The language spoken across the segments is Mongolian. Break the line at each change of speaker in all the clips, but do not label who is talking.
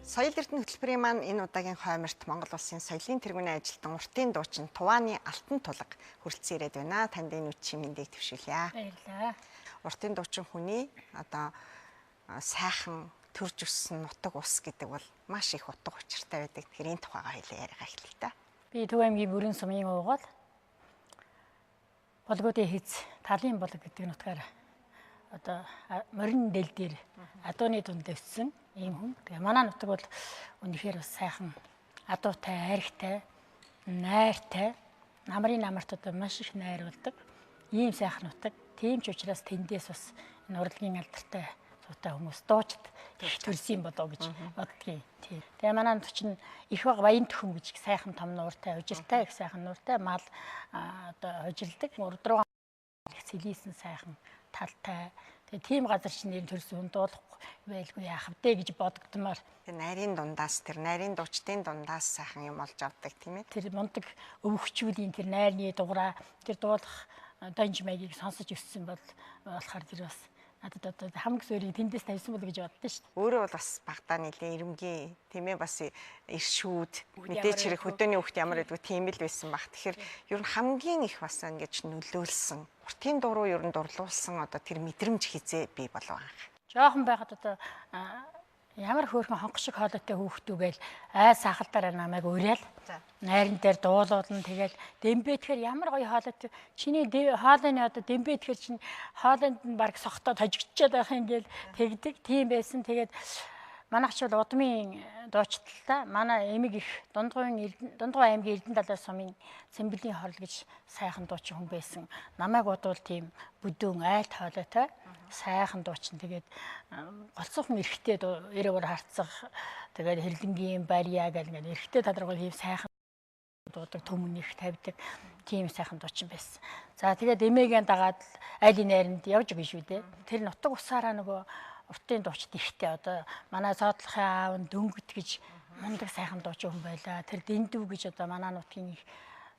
Соёл эрдэнэ хөтөлбөрийн маань энэ удаагийн хойморт Монгол Улсын соёлын тэргүүний ажилтан уртын дуучин Тувааны Алтантулга хүрэлцэн ирээд байна. Танд энэ үдшийн мэндийг дэвшүүлье.
Баярлалаа.
Уртын дуучин хүний одоо сайхан төрж өссөн нутаг ус гэдэг бол маш их утга учиртай байдаг. Тэгэхээр энэ тухайгаа хоёлаа яриагаа эхлэе та.
Би Төв аймгийн Бүрэн сумын уугуул Болгоодын хэз Талын булаг гэдэг нутгаар одоо морин дэл дээр адууны дунд өссөн ийм хүн. Тэгээ манай нутаг бол үнэхээр бас сайхан адуутай, айрхтай, найртай, намрын намарт одоо маш их найр болдог. Ийм сайхан нутаг. Тийм ч учраас тэндээс бас энэ урлагийн алдартай суутай хүмүүс дуучид их төрсөн болоо гэж боддгийн. Тийм. Тэгээ манай нутаг чинь их баг баян төхөм гэж сайхан том нууртай, хужиртай, их сайхан нууртай мал одоо хужирладаг. Урд руу их цэлийсэн сайхан талтай. Тэгээ тийм газар чинь нэр төрсөн хүн дуулахгүй байлгүй яах вэ гэж бодогдмоор.
Тэр найрын дундаас, тэр найрын дуучдын дундаас сайхан юм олж авдаг тийм ээ.
Тэр мундаг өвөгчүүлийн тэр найрны дугаараа тэр дуулах донж маягийг сонсож өссөн бол болохоор тэр бас надад одоо хамаг суурийг тэндээс тавьсан бол гэж боддоо шүү дээ.
Өөрөө бол бас багтаа нэлээд ирэмгийн тийм ээ бас иршүүд мэдээч хэрэг хөдөөний хүүхд ямар байдгүй тийм л байсан баг. Тэгэхээр ер нь хамгийн их бас ингэж нөлөөлсөн уртын дуруу ер нь дурлуулсан одоо тэр мэдрэмж хизээ бий болов анх.
Жохон байхад одоо ямар хөөрхөн хонх шиг хоолойтой хүүхдүү гээл ай сахалтаараа намайг уриал. Найран дээр дуулуулна. Тэгэл дэмбэ тэгэхээр ямар гоё хоолойтой. Чиний хоолойны одоо дэмбэ тэгэхээр чинь хоолойнд нь баг сохтоод хожигдчихэд байх юм гээл тэгдэг. Тийм байсан. Тэгээд манайх ч бол удмын дуучталтай. Манай эмэг их Дундгуй аймгийн Эрдэнэ далай сумын Цэмбэлийн хорл гэж сайхан дуучин хүн байсан. Намайг бодвол тийм бүдүүн айлт хоолойтой сайхан дуучин. Тэгээд голцоохон эрэгтэй эрээр харцах, тэгээд хэрлэнгийн барьяа гэл ингээд эрэгтэй талраг тийм сайхан дуудаг, төмөн их тавьдаг тийм сайхан дуучин байсан. За тэгээд эмээгийн дагаад айлын найранд явж өгнө шүү дээ. Тэр нутаг усаараа нөгөө уртын дуучид ихтэй одоо манай зоодлохын аав нь Дөнгөт гэж мундаг сайхан дуучин хүн байлаа. Тэр Дэндүү гэж одоо манай нутгийн их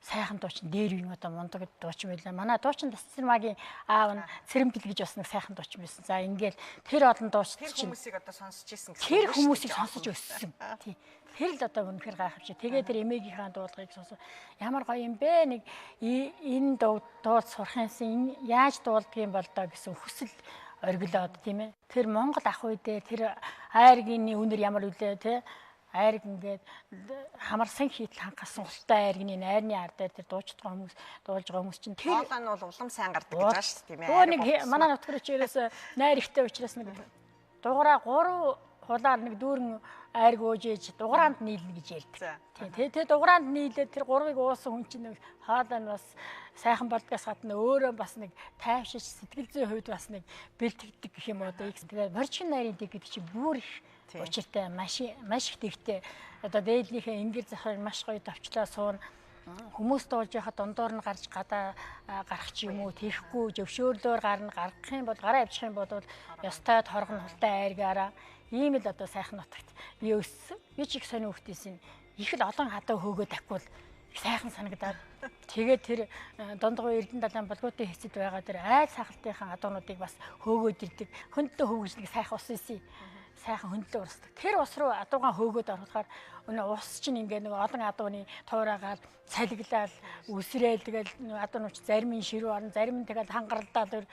сайхан дуучин дээр үеийн одоо мундаг дуучин байлаа. Манай дуучин Тасцэрмагийн аав нь Цэрэмбэл гэж бас нэг сайхан дуучин байсан. За ингээл тэр олон дуучид
чинь тэр хүмүүсийг одоо сонсож исэн гэсэн.
Тэр хүмүүсийг сонсож өссөн. Тий. Тэр л одоо үнэхээр гайхамшиг. Тэгээ тэр эмээгийнхаа дуулгыг сонсоо ямар гоё юм бэ? Нэг энэ дуул сурах юмсан яаж дуулдаг юм бол доо гэсэн хүсэл оргилоод тийм ээ. Тэр Монгол ах үедээ тэр айргийн үнэр ямар үлээ те айрг ингээд хамарсан хийтэл хангасан ултай айргны найрны ар дээр тэр дуучид байгаа хүмүүс дуулж байгаа хүмүүс чинь
тэр хоолой нь бол улам сайн гардаг гэж байгаа шүү дээ тийм ээ.
Өө нэг манай нутгаар чи ерөөсөө найр ихтэй учраас нэг дугаараа 3 хулаар нэг дүүрэн айрг өөж ээж дугураанд нийлнэ гэж ярьдаг. Тийм тэгээ дугураанд нийлээд тэр гурвыг уусан хүн чинь нэг хоолой нь бас сайхан болдгоос гадна өөрөө бас нэг тайвшиж сэтгэл зүйн хувьд бас нэг бэлтгэдэг гэх юм уу одоо. Тэгээд моржин найрын дэг гэдэг чинь бүр их учиртай маш их дэгтэй. Одоо дээдлийнхээ энгэр захыг маш гоё товчлоо суун хүмүүс дуулж байхад дундуур нь гарч гадаа гарах ч юм уу тийхгүй зөвшөөрлөөр гарна, гаргах юм бол гараа авчих юм бол ёстой торгон хултай айргаараа ийм л одоо сайхан нутагт би өссөн. Би ч их сонио хүүхдээсийн их л олон хадаа хөөгөө тавьхгүй их сайхан санагдаад тэгээд тэр Дундгуй Эрдэнэ далайн болгоотын хэсэд байгаа тэр айл сахалтынхаа адуунуудыг бас хөөгөөд ирдэг. Хөндлөө хөвгөж нэг сайхан ус исэн. Сайхан хөндлөө урсдаг. Тэр ус руу адуугаан хөөгөөд орохоор өнөө ус чинь ингээ нэг олон адууны туураагаал салгилаал үсрээл тэгэл адуунууд зарим нь ширүү орно, зарим нь тэгэл хангаралдаал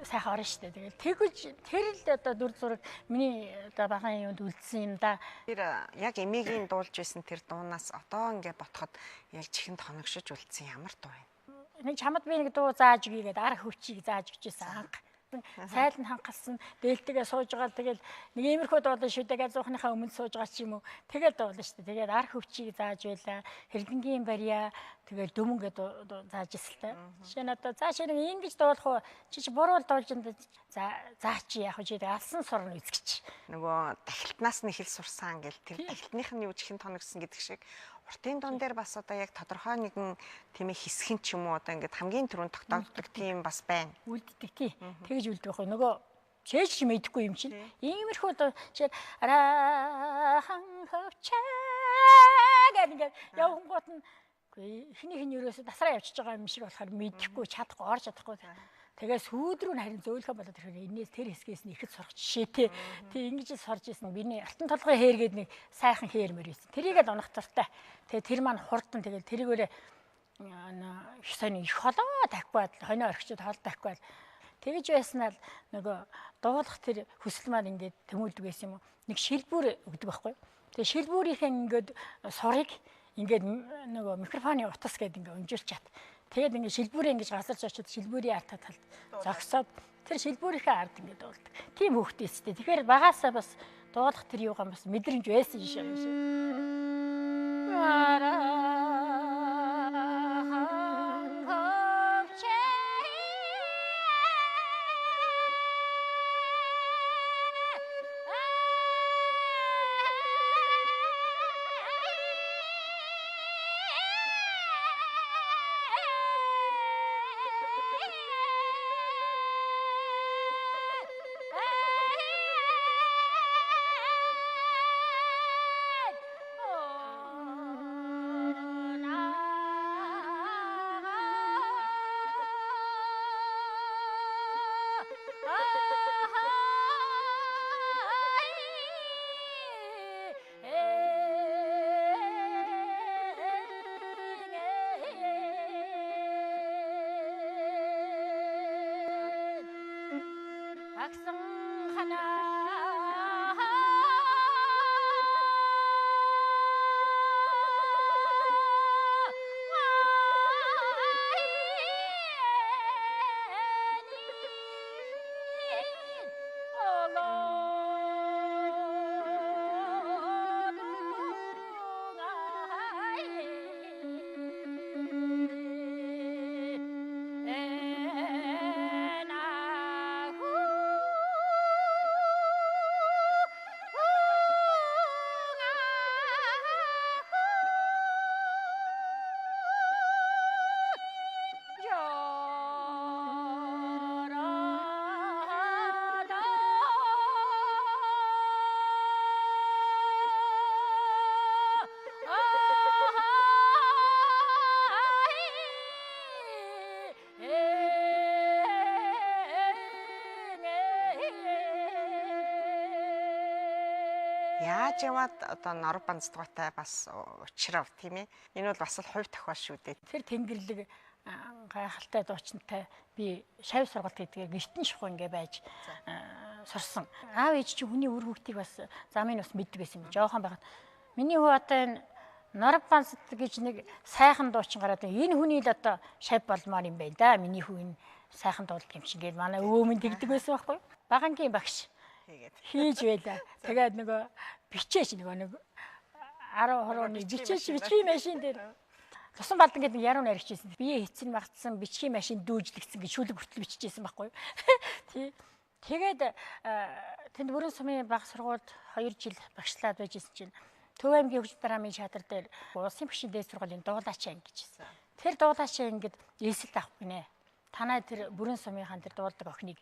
сайхан орно штэ. Тэгэл тэгж тэр л одоо дүр зураг миний одоо багаан юунд үлдсэн юм да.
Тэр яг эмээгийн дуулж байсан тэр дуунаас одоо ингээ ботход яг чихэнд хоногшиж үлдсэн ямар дуу юм?
Нэг чамд би нэг дуу зааж өгье гэдэг ар хөвчийг зааж өгчээсэн анх. Сайланд хангалсан дээлтэйгээ сууж байгаа тэгэл нэг иймэрхүү дуулан шүү дээ зуухныхаа өмнө сууж байгаа ч юм уу тэгэл дуулна шүү дээ. Тэгээд ар хөвчийг зааж байла, хэрдэнгийн барья тэгэл дөмөн гэдэг зааж ирсэн л та. Жишээ нь одоо цаашаа нэг ингэж дуулах уу чи чи буруу л дуулж энэ заа чи яах вэ чи алсан сурна үзгч.
Нөгөө дахилтнаас нь хэл сурсан гэл тэр дахилтных нь юу чихэнд тоногсон гэдэг шиг уртын дуун дээр бас одоо яг тодорхой нэгэн тийм хэсхэн ч юм уу одоо ингээд хамгийн түрүүнд тогтоогддог тийм бас байна.
Үлддэг тий. Тэгж үлдэх байхгүй нөгөө чээж ч мэдэхгүй юм чинь. Иймэрхүү одоо жишээ арахан хөвчээ гэдэг ингээд явгонгууд нь эхнийх нь ерөөсөө тасраа явчихж байгаа юм шиг болохоор мэдэхгүй чадахгүй орж чадахгүй. Тэгээ сүүд рүү нь харин зөөлхөн болоод ирэхээр энээс тэр хэсгээс нь ихэд сурах жишээтэй. Тэг ингэж сурж исэн. Биний алтан толгой хээр гээд нэг сайхан хээр мөр байсан. Тэрийг л унах дуртай. Тэгээ тэр маань хурдан тэгэл тэрийгээрээ их сонь их холоо тавихгүй хоноо орхичод хоол тавихгүй. Тэгэж байснаа л нөгөө дуулах тэр хүсэл маань ингээд тэмүүлдэг байсан юм уу? Нэг шилбүр өгдөг байхгүй. Тэгээ шилбүрийнхээ ингээд сурыг ингээд нөгөө микрофоны утас гэдэг ингээд өнжүүлж чат. Тэгээд ингээд шилбүрээ ингэж гасарч очиод шилбүрийн ард талд зогсоод тэр шилбүрийнхээ ард ингээд дуулдаг. Тийм хүүхдээ өстэй. Тэгэхээр багасаа бас дуулах тэр юугаан бас мэдрэмж байсан юм шиг.
Яаж яваад одоо Норов Банздугатай бас учрав, тийм ээ. Энэ бол бас л хувь тохиол шүү дээ.
Тэр Тэнгэрлэг гайхалтай дуучинтай би шав сургалт гэдгээр гэртэн шухуу ингээ байж сурсан. Аав ээж чи хүний үр хүүхдийг бас замыг бас мэддэг байсан юм. Жохон байхад миний хүү одоо энэ Норов Банзд гэж нэг сайхан дуучин гараад энэ хүний л одоо шав болмоор юм байна да. Миний хүү энэ сайхан дуулдаг юм шиг гээд манай өвөө минь тэгдэг байсан байхгүй. Багангийн багш хийж байлаа. Тэгээд нөгөө бичээч нөгөө нэг 10 хорооны бичээч бичгийн машин дээр Тусан Балдан гэдэг нэг яруу найрагч байсан. Бие хэцэн магтсан бичгийн машин дүүжлэгдсэн гэж шүлэг хүртэл биччихсэн байхгүй юу. Тий. Тэгээд тэнд Бүрэн сумын баг сургуульд 2 жил багшлаад байж исэн чинь Төв аймгийн хөгжил драмын шатар дээр улсын багшийн дээд сургуулийн дуулаач анги гэжсэн. Тэр дуулаач ангид элсэлт авах гинэ. Танай тэр Бүрэн сумынхаа тэр дуулдаг охиныг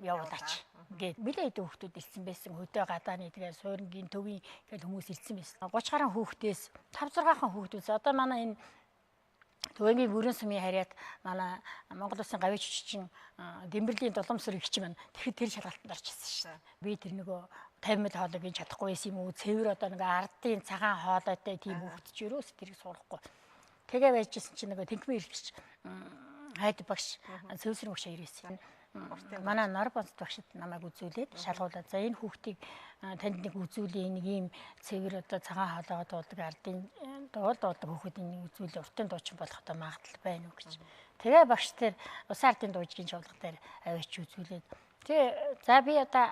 явуулаач гээд нэлээд хэдэн хүүхдүүд ирсэн байсан. Хөдөө гадааны тэгээ суурингийн төвийн гээд хүмүүс ирсэн байсан. 30 гаруй хүүхдээс 5 6 хүүхдүүд одоо манай энэ Төвөнгийн Бүрэн сумын харьяат манай Монгол Улсын гавьяа жүжигчин Дэмбэрлийн Дуламсүр эгч маань тэгэхэд тэр шалгалтанд орж ирсэн шүү дээ. Би тэр нөгөө 50 мэл хоолойг нь чадахгүй байсан юм уу? Цэвэр одоо нэг ардын цагаан хоолойтой тийм хүүхд ч ерөөс тэрийг сурахгүй. Тэгээ байжсэн чинь нөгөө Тэнхмэн ирэлч хайд багш цэвсрэн багш ирсэн. Манай Норов Банзд багшид намайг үзүүлээд шалгуулаад за энэ хүүхдийг танд нэг үзүүлээ, нэг ийм цэвэр одоо цагаан хоолойгоо дуулдаг ардын дуулдаг хүүхдийн нэг үзүүлээ уртын дуучин болох одоо магадлал байна уу гэж. Тэгээ багш тэр улсын ардын дуужгийн чуулган дээр аваач үзүүлээд тэгээ за би одоо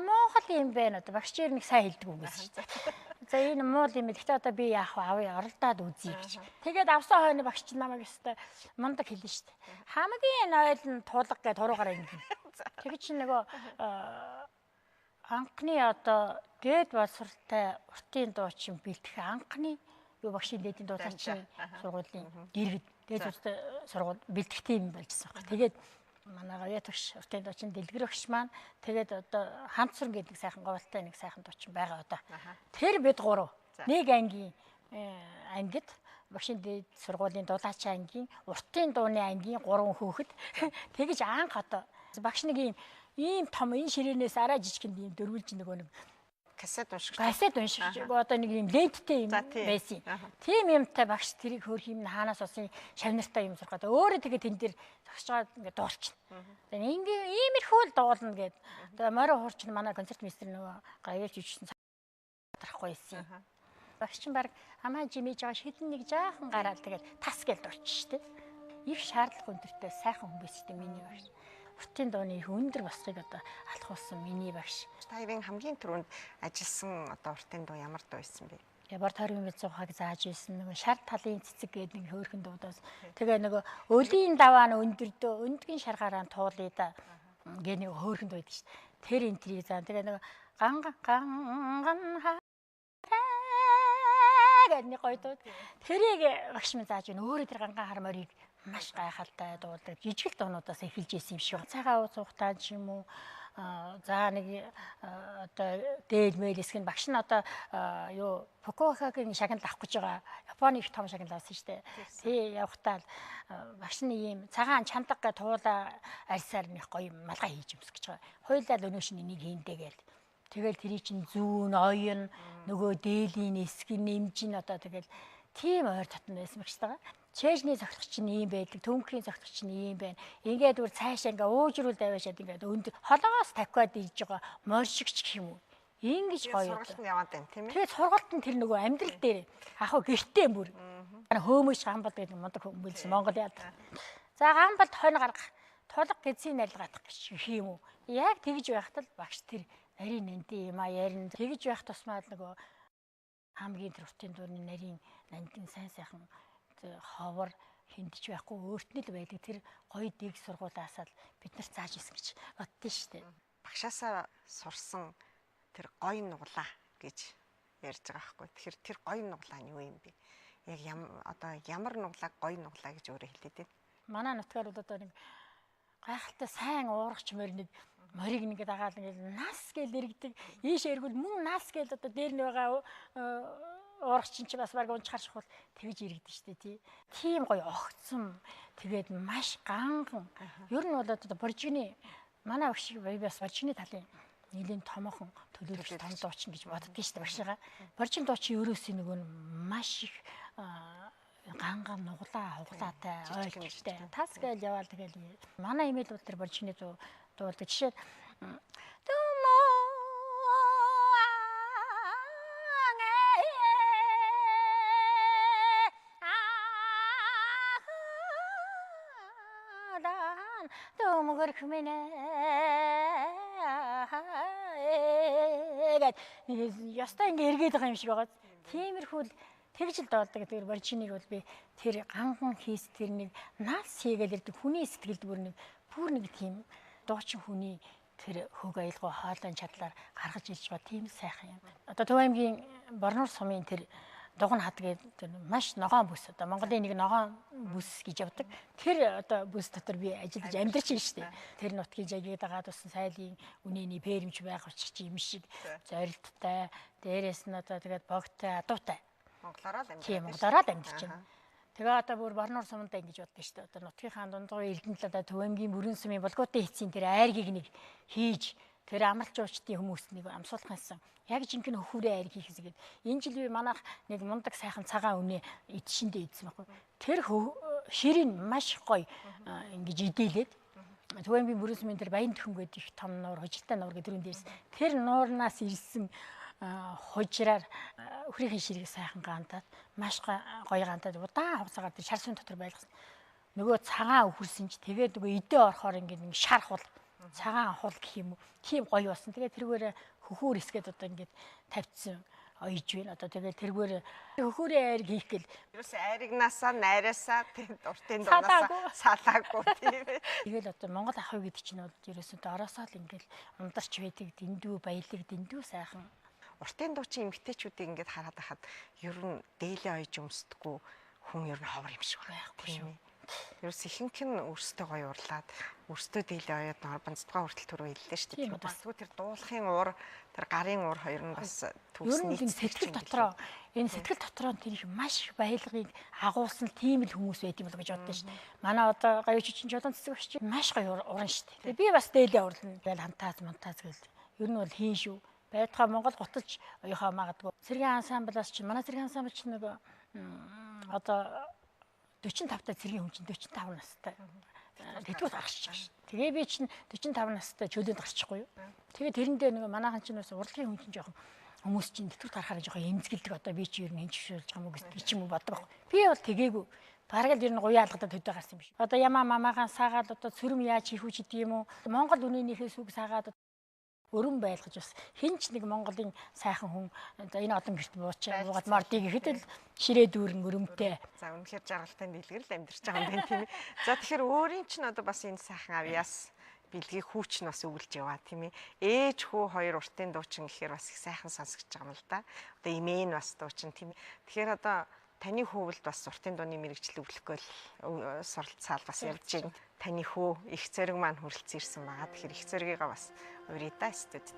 муухай юм байна одоо багш чинь нэг сайн хэлдэг юм гэсэн шүү дээ. За энэ муу юм. Гэхдээ одоо би яах вэ? Авъя оролдоод үзье гэж. Тэгээд авсан хойно багш чинь намайг өстой мундаг хэлнэ шүү дээ. Хамгийн ойл нь тулга гэж туруугаараа ингэнэ. Тэг чинь нөгөө анхны одоо дээд боловсралтай уртын дуучин бэлтгэх анхны юу багшийн дээдийн дуудлаачийн сургуулийн дэргэд дээд сургууль бэлтгэх тийм болжсэн баг. Тэгээд манай гавьяа багш уртын дуучин Дэлгэр багш маань тэгээд одоо Хамцран гэдэг сайхан говьлтай нэг сайхан дуучин байгаа одоо. Тэр бид гурав нэг ангийн ангид Багшийн дээд сургуулийн дулаач ангийн уртын дууны ангийн 3 хүүхэд тэгэж анх одоо багш нэг ийм том энэ ширээнээс арай жижигхэн ийм дөрвөлж нөгөө нэг
кассет уншигч.
Кассет уншигч одоо нэг ийм ленттэй юм байсан. Тийм юмтай багш тэрийг хөөх юм хаанаас болсон шавнартай юм сурах гэдэг. Өөрөө тэгээ тэн дээр зогсож байгаа ингээд дуулчихна. Тэгээ ингээ иймэрхүү л дуулна гэд. Тэгээ морин хуурч нь манай концерт мистер нөгөө гавьялж үжсэн тарахгүй байсан. Багш чинь баг хамаа жимээж байгаа шидэн нэг жаахан гараал тэгэл тас гээл дуулчих штэ. Их шаардлага өндөртэй сайхан хүн байсан штэ миний багш. Уртын дууны их өндөр босхийг одоо алхуулсан миний багш.
Та хоёрын хамгийн түрүүнд ажилласан одоо уртын дуу ямар дуу байсан бэ?
Бор тойргийн бэлзуухаг зааж ирсэн нөгөө шар талын цэцэг гэдэг нэг хөөрхөн дуудаас. Тэгээ нөгөө өлийн даваа нь өндөрдөө өндгийн шаргаараа туулъя да гэ нэг хөөрхөн дуу байдаг шүү дээ. Тэр энтрийг заа. Тэгээ нөгөө ган ган ган гэдэг нэг гоё дуу. Тэрийг багш минь зааж өгнө. Өөрөө тэр ганган хар морийг маш гайхалтай дуулдаг. Жижиг дуунуудаас эхэлж исэн юм шиг. Цагаан ууц ухтаа ч юм уу. За нэг одоо дээл мэйл хэсэг нь багш нь одоо юу Фукуокагийн шагнал авах гэж байгаа. Японы их том шагнал авсан шүү дээ. Тий явахтаа багш нь ийм цагаан чандаг гэ туулаа арьсаар нэг гоё малгай хийж өмсөх гэж байгаа. Хоёулаа л өнөөш нь энийг хийндэ гээл. Тэгэл тэрий чинь зүүн, оён, нөгөө дээлийн хэсэг нь нэмж нь одоо тэгэл тийм ойр татна байсан багштайгаа. Чэжний зохицох чинь ийм байдаг, төмөхийн зохицох чинь ийм байна. Ингээд бүр цаашаа ингээ уужруулд аваашаад ингээд өндөр холоогоос тавхиад ийж байгаа морь шиг ч гэх юм уу. Ингэж гоё.
Сургалтанд яваад байна тийм ээ.
Тэгээд сургалт нь тэр нөгөө амьдрал дээр ах уу гэртээ бүр. Хөөмөш гамбал гэдэг мундаг хүмүүс Монгол яадаг. За гамбалд хонь гаргах, тулга гэзийн нарилгаадах гэж юм уу. Яг тэгж байхад л багш тэр нарийн нандин юм а ярина. Тэгж байх тусмаа л нөгөө хамгийн тэр уртын дууны нарийн нандин сайн сайхан ховор хиндэж байхгүй өөрт нь л байдаг тэр гоё дэг сургуулаасаа л бид нар зааж исэн гэж боддоо шүү дээ.
Багшаасаа сурсан тэр гоё нуглаа гэж ярьж байгаа байхгүй. Тэгэхээр тэр гоё нуглаа нь юу юм бэ? Яг одоо ямар нуглааг гоё нуглаа гэж өөрөө хэлээд байна?
Манай нутгаар бол одоо нэг гайхалтай сайн уургач морь нэг морийг ингээд дагаал ингээд нас гэл эргэдэг. Ийш эргүүл мөн нас гэл одоо дээр нь байгаа уургач чинь бас баг унчхаар шахвал тэгж иргэдэг шүү дээ тий. Тийм гоё огцом тэгээд маш ганган. Ер нь бол одоо боржигны манай багш бас боржигны талын нэлийн томоохон төлөөлөгч том дуучин гэж боддгийг шүү дээ багшигаа. Боржигны дуучин ерөөсөө нөгөө нь маш их ганган нуглаа хуглаатай ойлттой. Тас гээл яваал тэгэл манай имэйл бол тэр боржигны дуу дуулдаг. Жишээ гээд ёстой ингээ эргээд байгаа юм шиг байгаа. Тиймэрхүү л тэгж л дуулдаг. Тэр боржиныг бол би тэр ганган хийс тэр нэг нас хийгээл ирдэг хүний сэтгэлд бүр нэг тийм дуучин хүний тэр хөг аялгаа хоолойн чадлаар гаргаж ирж байгаа тийм сайхан юм. Одоо Төв аймгийн Борнуур сумын тэр дуган хад гэдэг маш ногоон бүс одоо Монголын нэг ногоон бүс гэж явдаг. Тэр одоо бүс дотор би ажиллаж амьдарч байна шүү дээ. Тэр нутгийн жагийг дагаад тусан сайлын үнэний пэрмж байх учир юм шиг зорилттой. Дээрээс нь одоо тэгээд богтой, адуутай.
Монголороо л амьдарч.
Тийм, монголороо л амьдарч байна. Тэгээ одоо бүр Борнуур сумандаа ингэж боддог шүү дээ. Одоо нутгийнхаа дундгуй Эрдэнэ талаа Төв аймгийн Бүрэн сумын Булгуутын эцсийн тэр айргийг нэг хийж тэр амралч уучдын хүмүүс нэг амсуулах юмсан. Яг жинхэнэ хөхүүрээ айрг хийх хэсгээд энэ жил би манайх нэг мундаг сайхан цагаан үнэ идшиндээ идсэн байхгүй. Тэр ширийг маш гоё ингэж идээлээд Төв аймгийн Бүрэн сумын тэр Баян төхөн гэдэг их том нуур, хужилтай нуур гэдэг тэрүүн дээрс тэр нуурнаас ирсэн хужраар өхрийн ширийг сайхан гантаад маш гоё гантаад удаан хугацаагаар тэр шар сум дотор байлгасан. Нөгөө цагаан өхөрсөн чи тэгээд нөгөө идээ орохоор ингээд нэг шар хул цагаан хул гэх юм уу. Тийм гоё болсон. Тэгээд тэргээр хөхүүр эсгээд одоо ингээд тавьчихсан оёж байна. Одоо тэгээд тэргээр хөхүүрийн айрг хийх гэл
ерөөсөө айргнаасаа найраасаа тэгээд уртын дунаасаа салаагүй тийм ээ.
Тэгэл одоо Монгол ахуй гэдэг чинь бол ерөөсөө дороосоо л ингээд ундарч байдаг дэндүү баялаг дэндүү сайхан.
Уртын дуучин эмгтээчүүдийг ингээд хараад байхад ер нь дээлээ оёж өмсдөггүй хүн ер нь ховор юм шиг байхгүй шүү. Ерөөс ихэнх нь өөрсдөө гоё урлаад, өөрсдөө дийлээ оёод нөр банцдгаа хүртэл түрүү хэллээ шүү дээ. Магадгүй тэр дуулахын уур, тэр гарын уур хоёр нь бас
төгс нийцсэн. Сэтгэл дотроо энэ сэтгэл дотроо тэр их маш их баялагыг агуулсан тийм л хүмүүс байд юм бол гэж боддоо шүү дээ. Манай одоо гавьч чинь жолон цэцэг багш чинь маш гоё уран шүү дээ. Би бас дээлээ урлана гээл хантааз монтаз гээл. Ер нь бол хийн шүү. Байтгаа Монгол гуталж оёхоо магадгүй. Цэргийн ансамблаас чинь манай цэргийн ансамбл чинь нэг одоо 45 та цэргийн хүн чинь 45 настай. Тэдгүүт гарчих шээ. Тэгээ би чинь 45 настай чөлөөнд гарчихгүй юу. Тэгээ тэрэндээ нэг манайхан чинь бас урлагийн хүн чинь жоохон хүмүүс чинь тэтгэврт гарахаар жоохон эмзэгэлдэг, одоо би чи ер нь хэн зөвшөөрж байгаа юм уу гэж ч юм уу боддог. Би бол тэгээгүй. Бараг л ер нь гуяа алгадад хөдөө гарсан юм биш. Одоо ямаа мамаагаан саагаад одоо цөрөм яаж хийх үү гэдэг юм уу. Монгол үнэнийхээ сүг саагаад өрөн байлгаж бас хэн ч нэг Монголын сайхан хүн энэ олон гэрт буучаа буугаад мордыг ихэд л ширээ дүүрэн өрөмтэй.
За үнэхээр жаргалтай дэлгэр л амьдарч байгаа юм байна тийм ээ. За тэгэхээр өөрийн чинь одоо бас энэ сайхан авьяас бэлгийг хүүч нь бас өгүүлж яваа тийм ээ. Ээж хүү хоёр уртын дуучин гэхээр бас их сайхан сонсогдож байгаа юм л да. Одоо эмээ нь бас дуучин тийм ээ. Тэгэхээр одоо таны хүүвэлд бас уртын дууны мэрэгжил өвлөхгүй л суралцаал бас явж байна. Таны хүү их зэрэг маань хүрэлцэн ирсэн байгаа. Тэгэхээр их зэргийгээ бас урья да студид.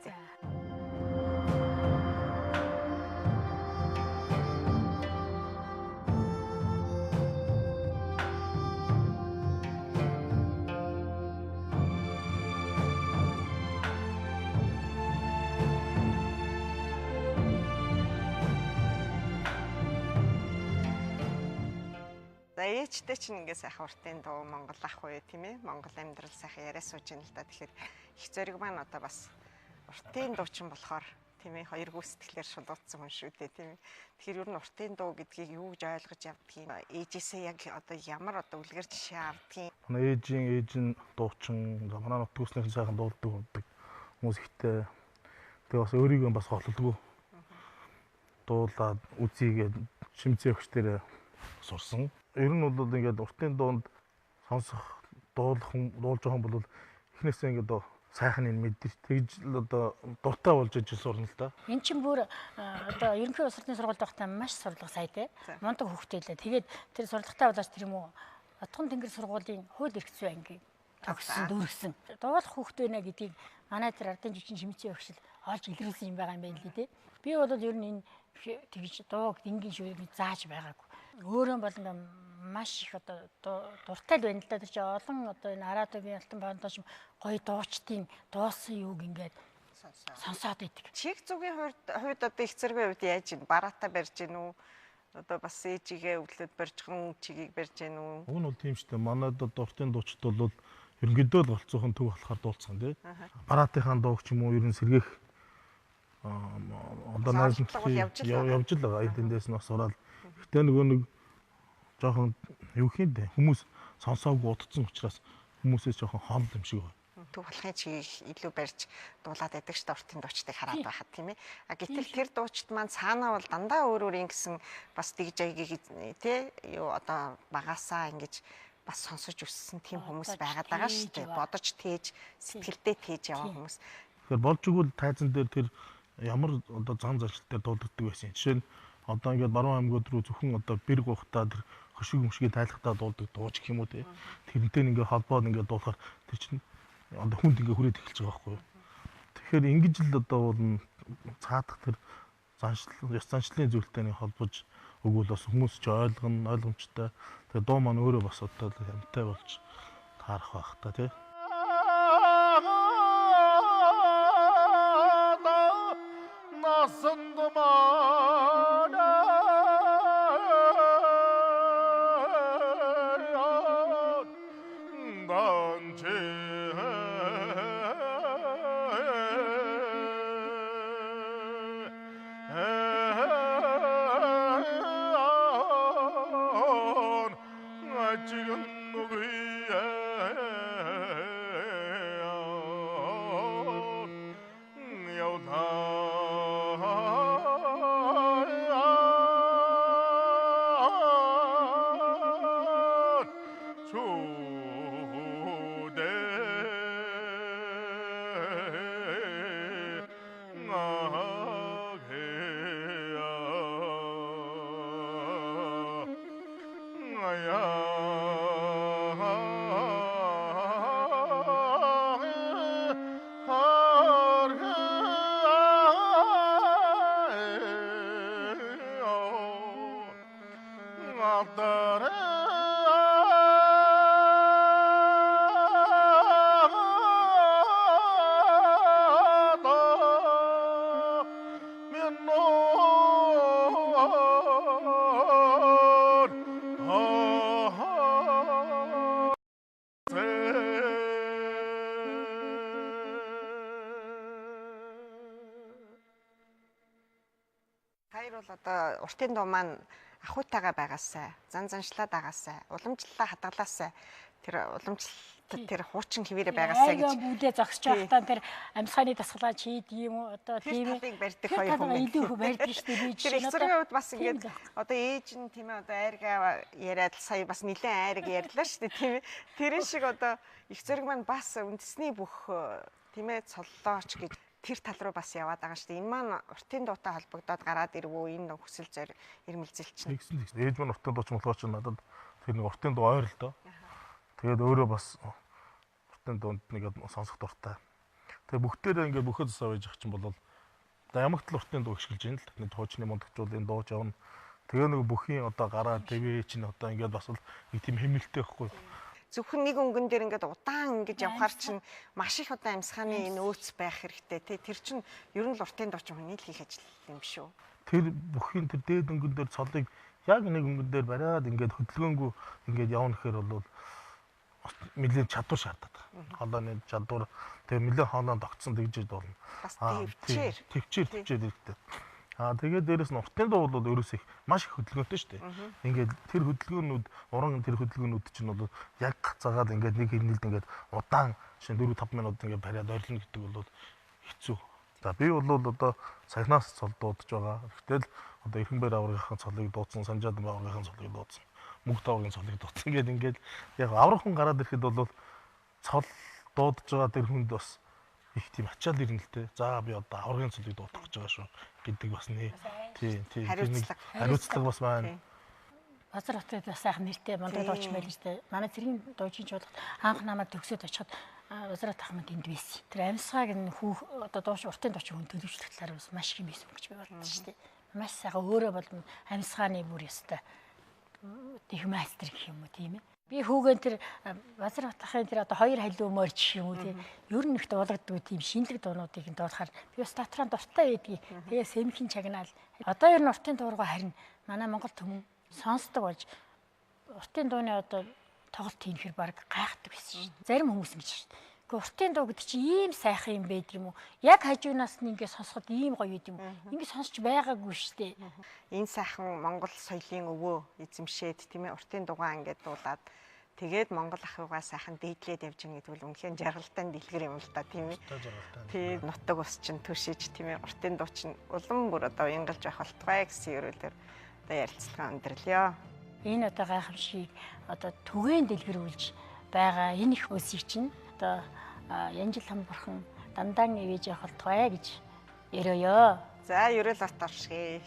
За ээжтэй чинь ингээ сайхан уртын дуу Монгол ах уу тийм ээ. Монгол амьдрал сайхан яриа сууж байна л да. Тэгэхээр их зэрэг маань одоо бас уртын дуучин болохоор тийм ээ хоёр гүйцэтгэлээр шулууцсан хүн шүү дээ тийм ээ. Тэгэхээр ер нь уртын дуу гэдгийг юу гэж ойлгож явдгийг, ээжээсээ яг одоо ямар одоо үлгэр жишээ авдгийг.
Манай ээжийн ээж нь дуучин, манай нутг үснийхэн сайхан дуулдаг болдог хүмүүс ихтэй. Тэгээ бас өөрийгөө бас голлолгүй дуулаад үзийгээд шимцээ өгч дээр сурсан. Ер нь бол ингээд уртын дуунд сонсох, дуулах хүн, дуулж байгаа хүн бол эхнээсээ ингээд сайхан энэ мэдэрч тэгж л одоо дуртай болж ижил сурна л да.
Эн чинь бүр одоо ерөнхий улс орны сургуульд байхдаа маш сурлага сайтай. Мундаг хүүхдээ лээ. Тэгээд тэр сурлагатай болооч тэр юм уу Отгон тэнгэр сургуулийн хууль эрх зүйн анги төгссөн, дүүргэсэн. Дуулах хүүхдээ нэ гэдгийг манай тэр ардын жижиг шимцэн өгшил олж илрүүлсэн юм байгаа юм байна л дээ. Би бол ер нь энэ тэгж дууг энгийн шүүрийг зааж байгаагүй. Өөрөө бол ингээ маш их одоо дуртай л байна л да. Тэр чинь олон одоо энэ Арадогийн Алтан Баандаач гоё дуучдын дуусан юуг ингээд сонсоод идэг.
Чиг зүгийн хувьд одоо их зэргийн хувьд яаж юм? Бараатай барьж гин үү? Одоо бас ээжигээ өглөөд барьжхан чигийг барьж гин үү?
Уг нь бол тийм шүү дээ. Манайд одоо уртын дуучид бол ерөнхийдөө л голцоохон төв болохоор дуулцсан тий. Бараатынхаа дууг ч юм уу ер нь сэргээх одоо явж л байгаа. Эндээс нь бас сураад. Гэтэ нөгөө нэг жоохон юу хийх вэ? Хүмүүс сонсоогүй удцсан учраас хүмүүсээс жоохон хол юм шиг байна.
Төв болохын чигийг илүү барьж дуулаад байдаг шүү дээ уртын дуучдыг хараад байхад тийм ээ. А гэтэл тэр дуучид маань цаанаа бол дандаа өөр өөр ингэсэн бас дигж аягийг тий юу одоо багасаа ингэж бас сонсож өссөн тийм хүмүүс байгаад байгаа шүү дээ. Бодож тээж, сэтгэлдээ тээж яваа хүмүүс.
Тэгэхээр болж игэл тайзан дээр тэр ямар одоо зан заншил дээр дуулдаг байсан. Жишээ нь одоо ингээд баруун аймагуд руу зөвхөн одоо бэрг ухтаа тэр хөшиг мөшгийг тайлахтаа дуулдаг дууч гэх юм уу те. Тэрнтэй ингээ холбоод ингээ дуулахаар тэр чинь одоо хүнд ингээ хүрээд эхэлж байгаа байхгүй юу. Тэгэхээр ингэж л одоо бол цаадах тэр заншил, ёс заншлын зүйлтэй нэг холбож өгвөл бас хүмүүс ч ойлгоно, ойлгомжтой. Тэгээ дуу маань өөрөө бас одоо хамттай болж таарах байх та тий. алдар.
Одоо уртын дуу маань ахуйтайгаа байгаасай, зан заншлаа дагаасай, уламжлалаа хадгалаасай, тэр уламжлалт тэр хуучин хэвээрээ байгаасай гэж
бүлээ зогсож байхдаа тэр амьсгааны дасгалаа чийд юм уу одоо
тийм талыг барьдаг хоёр хүн
илүү их барьдаг шүү дээ.
Би жишээ нь тэр хувьд бас ингээд одоо ээж нь тийм ээ одоо айргаа яриад сая бас нэлээд айраг ярьлаа шүү дээ тийм ээ. Тэрэн шиг одоо их зэрэг маань бас үндэсний бүх тийм ээ цоллооч гэж тэр тал руу бас яваад байгаа шүү дээ. Энэ маань уртын дуутай холбогдоод гараад ирвүү энэ хүсэл зор ирмэлзэл чинь.
Тэгсэн тэгсэн. Ээж маань уртын дууч болохоор чинь надад тэр нэг уртын дуу ойр л доо. Тэгээд өөрөө бас уртын дуунд нэг сонсох дуртай. Тэгээд бүгдээрээ ингээд бүхэл засаа байж ах чинь бол одоо ямар ч л уртын дуу ашиглаж байна л. Нэг хуучны мундагчуулын дууж явна. Тэгээ нэг бүхийн одоо гараа тэвээ чинь одоо ингээд бас л нэг тийм хэмнэлтэй байхгүй.
Зөвхөн нэг өнгөн дээр ингээд удаан ингэж явхаар чинь маш их удаан амьсгааны энэ өөц байх хэрэгтэй тий. Тэр чинь ер нь л уртын дуучин хүний л хийх ажил юм шүү.
Тэр бүхийн тэр дээд өнгөн дээр цолыг яг нэг өнгөн дээр бариад ингээд хөдөлгөөнгүй ингээд явна гэхээр бол нэлээд чадвар шаарддаг. Хоолойны чадвар тэгээ нэлээд хоолой тогтсон тэгж болно.
Бас төвчээр.
Төвчээр хэрэгтэй. Аа тэгээд дээрэс нь уртын дуу бол өөрөөсөө их маш их хөдөлгөөнтэй шүү дээ. Ингээд тэр хөдөлгөөнүүд уран тэр хөдөлгөөнүүд чинь бол яг гацаагаад ингээд нэг хэрнэлд ингээд удаан шинэ 4 5 минут ингээд бариад ойрлно гэдэг бол хэцүү. За би бол одоо сахинаас цол дуудаж байгаа. Гэтэл одоо Эрхэмбэр аврагынхаа цолыг дуудсан, Санжаад аврагынхаа цолыг дуудсан, Мөнх таврын цолыг дуудсан гэдэг ингээд яг аврах хүн гараад ирэхэд бол цол дуудаж байгаа тэр хүнд бас их тийм ачаал ирнэ л дээ. За би одоо аврагын цолыг дуудах гэж байгаа шүү гэдэг бас нэ. Тийм тийм хариуцлага бас байна.
Базар хотод бас сайхан нэртэй мундаг дуучин байл шүү дээ. Манай цэргийн дуучин чуулгад анх намайг төгсөөд очиход Базар хот ахмад энд байсан. Тэр амьсгааг нь хүүх одоо дууш уртын дуучин хүн төлөвшлөх талаар бас маш их юм байсан гэж би бодсон шүү дээ. Маш сайхан өөрөө бол амьсгааны бүр ёстой их мастер гэх юм уу тийм ээ. Би хүүгэн тэр Базар хотын тэр одоо хоёр халиу морж гэх юм уу тийм ер нь их дуулагддаг тийм шинэлэг дуунуудыг нь дуулахаар би бас дотроо дуртай байдгийг. Тэгээ сэмхэн чагнаал. Одоо ер нь уртын дуургаа харин манай Монгол түмэн сонсдог болж уртын дууны одоо тоглолт хийхээр баг гайхдаг байсан шүү дээ. Зарим хүмүүс ингэж шүү дээ. Гэхдээ уртын дуу гэдэг чинь ийм сайхан юм байдаг юм уу? Яг хажуунаас нь ингэ сонсоход ийм гоё юм уу? Ингэ сонсч байгаагүй шүү дээ.
Энэ сайхан Монгол соёлын өвөө эзэмшээд тийм ээ уртын дугаа ингээд дуулаад тэгээд Монгол ахуйгаа сайхан дээдлээд явж байгаа гэдэг бол үнэхээр жаргалтай дэлгэр юм л да тийм ээ. Тэгээд нутаг ус чинь төшиж тийм ээ уртын дуу чинь улам бүр одоо уянгалж байх болтугай гэсэн ерөөлөөр одоо ярилцлага өндөрлөё.
Энэ одоо гайхамшиг одоо түгээн дэлгэрүүлж байгаа энэ их өсийг чинь одоо Янжил хан бурхан дандаа ивэж явах болтугай гэж өрөөё.
За ерөөл бат оршигээ.